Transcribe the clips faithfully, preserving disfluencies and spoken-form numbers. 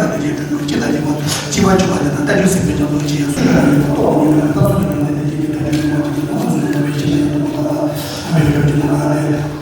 དང་དེ་བཞིན་དུ་གཅིག་དང་གཅིག་པ་གཅིག་པ་བཅུ་པ་དེ་དང་རྟ་རྒྱུག་སེམས་དཔའི་རྒྱ་མཚོ་ལ་ཅི་ཡང་སུ་ཡང་རྟོགས་པ་ཉིད་ནས་རྟགས་སུ་ཉིད་ནས་དེ་བཞིན་གྱི་དགྲ་བཅོམ་པ་ཅིག་ནང་དུ་སུ་ཡང་དམ་པའི་ཆོས་ལ་ཡང་རྟོགས་པ་དང་དམ་པའི་ཆོས་ཀྱི་ནང་ལ་ལས།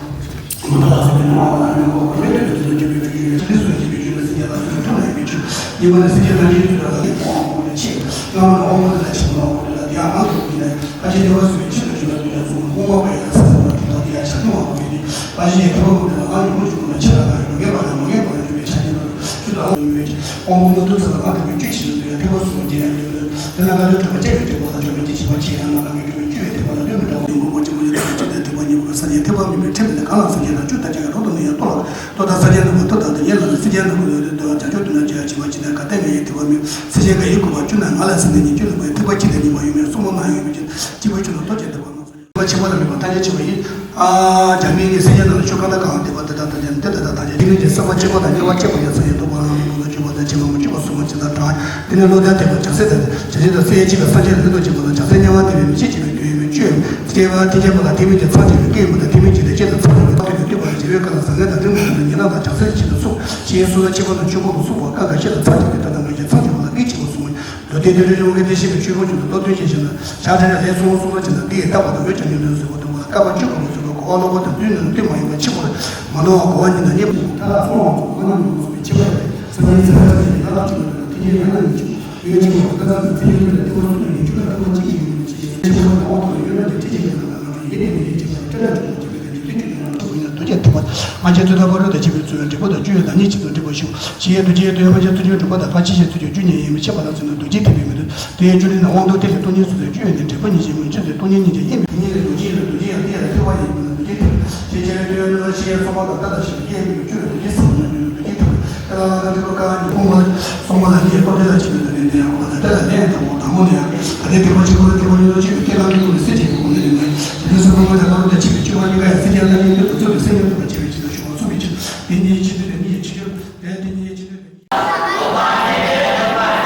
མ་ཐོགས་ལ་སེམས་པའི་སྣང་བ་ལ་ཡང་འགོག་པ་མེད་དུ་ཡོད་དེ་དོན་གྱི་བོད་ཀྱི་ཡུལ་ལས་སུ་ཡང་བྱེད་པའི་ཆོས་ལ་སེམས་ཅན་ལ་སུ་ཡང་ཐོག་མ་ཡིན་པའི་ཆོས་ཉིད་པ་ནི་སེམས་ཅན་ཐམས་ཅད་ཀྱི་ཚུལ་ལ་ཡང་དབང་པོ་ལ་ཆེ། སྔ་མ་ལ་དབང་པོ་འདི་ལ་ཆེ་མ་དབང་པོ་འདི་ལ་དེ་ཡང་སྔ་དུ་ཡིན་ནས། ཕ་ཆེན་ཐེག་པ་གསུམ་པའི་ཆེད་དུ་བྱོན་པ་དུས་ཀྱང་གསུངས། དབང་པོ་པ་ཡི་ལ་ས་ས་མ་གྲུབ་པ་དེ་ཡང་ཆ་མཐུན་དབང་པོ་ཡིན་ཏེ། ཕ་ཆེན་ཐེག་པ་འོག་ཏུ་ལ་ཨ་ནི་མུ་ཆུང་ལ་ཆེ་ལ་ལ་ཡང་མ་ངེས་པ་ལ་མ་ངེས་པ་ལ་འགྱུར་བའི་ཆ་ཅན་དུ་ཆུ་དང་དབང་པོ་ཡོད། དབང་པོ་མ་དུ་ཚ་ལ་ང་དྲུག་པའི་བཅུ་ཆེན་དུ་ཡང་ཐེག་པ་གསུམ་པ་དེ་ཡང་ཡོད། དེ་ལ་ང་དྲུག་གྲུབ་པ་ཅན་གྱི་ཐེག་པ་དང་གྲུབ་པའི་ཆེན་པོ་ཆེ་ཡང་ན་ང་དྲུག་གྲུབ་པའི་བཅུ་པའི་ཐེག་པ་ལ་ལུས་མི་འདྲ་བ་ཡོད། མགོན་པོ་ཆེན་པོ་ཡོད་དེ་བཅུ་དང་ཐེག་པ་གཉིས་པོ་གསལ་རྙེད་ཐེག་པ་དམིགས་པའི་ཁྲིམས་ལས་གང་ལ་སེམས་ཅན་དང་བཅུ་ལྟར་བྱེད་ཀྱི་རོ་དང་ནི་ཡང་ལྟོ་ལ། ལྟོ་དང་སེམས་ཅན་རྣམས་ལ་ལྟོ་དང་དེ་ཉིད་ལ་ནི་སེམས་ཅན་རྣམས་ལ་ལྟོ་དང་བྱང་ཆུབ་ཏུ་ན་བྱེད་ཡ་བྱེད་པ་ཅི་ལྟར་ག་ཏེ་ངེས་ཡིན་ཐེག་པ་དམིགས། སེམས་ཅན་གང་ཡིན་བསྐུར་བ་བཅུ་ན་ང་ལ་སེམས་ཅན་ཉིད་བཅུ་ལ་བསྐུར་ཡ་ཐེག་པ་གཅིག་དང་གཉིས་པ་ཡོད་མེད་གསུམ་པོ་མ་ཡིན་པའི་ཕྱིར། གཅིག་པའི་ཆོས་ལ་ལྟོ་ཅན་ཐེག་པ་མ་ཚང་། ཆེན་པོ་ལ་དམིགས་པ་ཐམས་ཅད་མཁྱེན་པ་ཡིན། ཨ། བྱམས་སྙིང་གི་སེམས་ཅན་རྣམས་ལ་ཆོས་གང་དང་གང་འདེབས་པ་དེ་དག་དང་ལྡན་དེ་དག་དང་ཐམས་ཅད་དེ་ནི་ཀྱང་བསམ་པ་གཅིག་པ་དང་དམྱལ་བ་བཅས་པ་ཡང་སངས་རྒྱས་ཐོབ་པ་རང་ལ་ཕུང་དང་བཅུ་པ་དང་ཕྱི་མ་མ་བཅུ་པ་སོགས་པ་ཅི་ལྟར་གྲངས། དེ་ནི་བློ་ལྡན་ཐེག་པ་བྱང་སེམས་དང་། བྱང་སེམས་དང་སེམས་དབྱིངས་གཅིག་པའི་སངས་རྒྱས་ལ་ལུས་དང་བཅས་པ་དང་། བྱང་སེམས་དམྱལ་བ་དེ་བས་མི་ཤེས་བྱས་པའི་དོན་ཡོད་མེད་བཅུ་ཡོད། སྐྱེ་བ་ཐེག་ཆེན་པ་ལ་ཐེག་དམན་གྱི་མཚམས་བཅད་པའི་སྐད་ཡོད་མེད་དང་ཐེག་དམན་གྱི་ལས་བྱེད་དང་མཚམས་བཅད་པའི་ཐོག་ཏུ་བསྡུས་པ་ལ་རྒྱལ་བའི་བཀའ་ལ་བཟང་ངན་དང་ལྡན་པ་དང་ཉེ་རང་དང་བྱང་སེམས་ཀྱི་ཆེད་དུ་གསུངས། ཞེས་སོ་སོ་གཅིག་པ་དང་བཅུ་པ་ལ་གསུངས་པ་བཀའ་འགའ་ཤས་ལ་མཚམས་བཅད་པའི་ཐོག་དང་འགའ་ཤས་མཚམས་བཅད་པ་ལ་སྐད་ཅིག་པ་གསུངས། ལུས་རྟེན་དེ་འདྲ་ཡོངས་ཀྱི་དེ་ཤེས་པའི་ཆོས་ཕུང་ཆུང་དུ་སྟོབས་ལྡན་ཞེས་བྱ་ན། ཞག་གྲངས་ལས་གསུམ་པ་གསུམ་པ་ཅན་དང་འདི་ཡི་ལྟ་བ་དང་འོད་ཀྱང་ཉིད་དུ་གཟིགས་པ་དང་པོ་ལ་བསྐལ་པ་བཅུ་གོ་མ་ཟིན་པའི་གོ་བ་ལོག་པ་དང་བདུན་ནི་དུས་མ་ཡིན་པ་འཆི་བར་མ་ལང་བ་གོ་བ་ཉིད་དང་གཉིས་པ་མཐའ་ལ་སོང་བ་མ་ལང་མ་སོང་བའི་འཆི་བ་རེད། སངས་རྒྱས་ཚེ་རབས་ཀྱི་ཡན་ལག་གཅིག་ལ་ཐུགས་རྗེ་ཡང་ན་ཉིད་ཆུ་ཡོད་ཅིག་ལ་བཀའ་ཚང་གི་ཚིག་ཡོད་ལ་ཐུགས་སུ་ཡོད་ཅིག་ལ་ཐུགས་རྗེ་ཡོད་ཅིག་ལ་ཆེ་ཆེ་བ་དང་འོག་ཏུ་ཡོད་ན་ཀྱང་ཁྲི་ཆེ་བའི་ནང་ལ་ང་ཚོ་ཡིད་བདེ་མི་ཡིད་ཆེ་བ་དང་སྤྲེལ་ལ་ཆུང་བ་ཆེ་བའི་དང་དུས་ཚོད་ཀྱི་ནང་ལ་གྲོགས་ཡིན་ན་རྡོ་རྗེ་ཐེག་པ། སྔ་ཕྱི་ཚུལ་ལྡན་ཕ་རོལ་ཏུ་ཕྱིན་པའི་ཚུལ་འགྲེལ་པ་དང་བཅུ་ཡོད་དང་གཉིས་ཆེད་དུ་འགྲེལ་པ་ཞུ། ཕྱི་ཡི་རྡོ་རྗེ་ཡོད་དུ་ཡོད་སྔ་ཕྱི་ཚུལ་ཁྱུང་འགྲེལ་པ་དང་ཕར་ཕྱིན་ཕྱིན་ཚུལ་ཁྱུང་རྒྱུ་ཉིད་ཡིན་མིན་ཕྱི་མ་ལ་ཚུལ་ན་རྡོ་རྗེ་ཐེག་པའི་མི་འདུག་དེ་ཡི་བཅུ་དྲུག་ནི་དབང་དུ་ཐལ་ལེ་སྟོང་ཉིད་སོ་སོའི་བཅུ་ཡོད་ནས། འབྲས་བུ་ཉིད་ཅེས་མིང་བཅུ་ཟེར། སྟོང་ཉིད་ཉིད་ཀྱང་དབྱེར་མེད་པའི་ཉིད་ལས་རྡོ་རྗེ་ཡིན་ལ། རྡོ་རྗེ་ཡང་དེ་ཡང་ལ་ཐེག་པ་ཡིན་པས་ན་རྡོ་རྗེ་ཐེག་པ། ཞེས་བྱ་བའི་དོན་ཡང་ནི་ཤེས་ཡང་ཚོགས་པ་དང་ལྟ་དང་ཞེས་པའི་དབྱེར་མེད་པའི་བཅུ་ལ་རྡོ་རྗེ་སེམས་ལ་རྡོ་རྗེ་ཐེག་པ། དེ་ལ་ལ་དང་ཐེག་པ་ཀ་ནི་སྤོང་བ་སོང་བ་ལ་ནི་སྟོབས་ལྡན་ལ་བྱེད་པའི་དོན་ནི་འདི་ཡང་དགོངས་པ་དང་། དེ་ལ་ནི་ཡང་དང་པོ་དང་པོ་ནི་ཡང་ད་ལྟའི་ཐེག་པ་ཆེན་པོ་ལ་ཐེག་པ་ཉིད་ལ་སྐྱེ་བའི་སྐྱེ་ལམ་གྱི་སྟོབས་ལ་སེམས་བསྐྱེད་པའི་སྒོ་ནས་ནི་ཇི་ལྟར་སེམས་ཀྱི་ལམ་དང་བཅས་པའི་སྤྱོད་པ་གཉིས་ཀ་ཡང་སེམས་ཀྱི་ལམ་ཡིན་དུས་སུ་རྫོགས་པའི་སེམས་ཉིད་རྟོགས་པར་བྱ་བའི་ཕྱིར་དུ་ཞུ་བ་ཚུགས་པའི་ཕྱིར། དེ་ཉིད་ཀྱི་ཕྱིར་དེ་ལ་ནི་ཡང་ཕྱིར་འགྱུར་ཏེ། དེ་ཉིད་ཀྱི་ཕྱིར་དེ་ལ་ནི།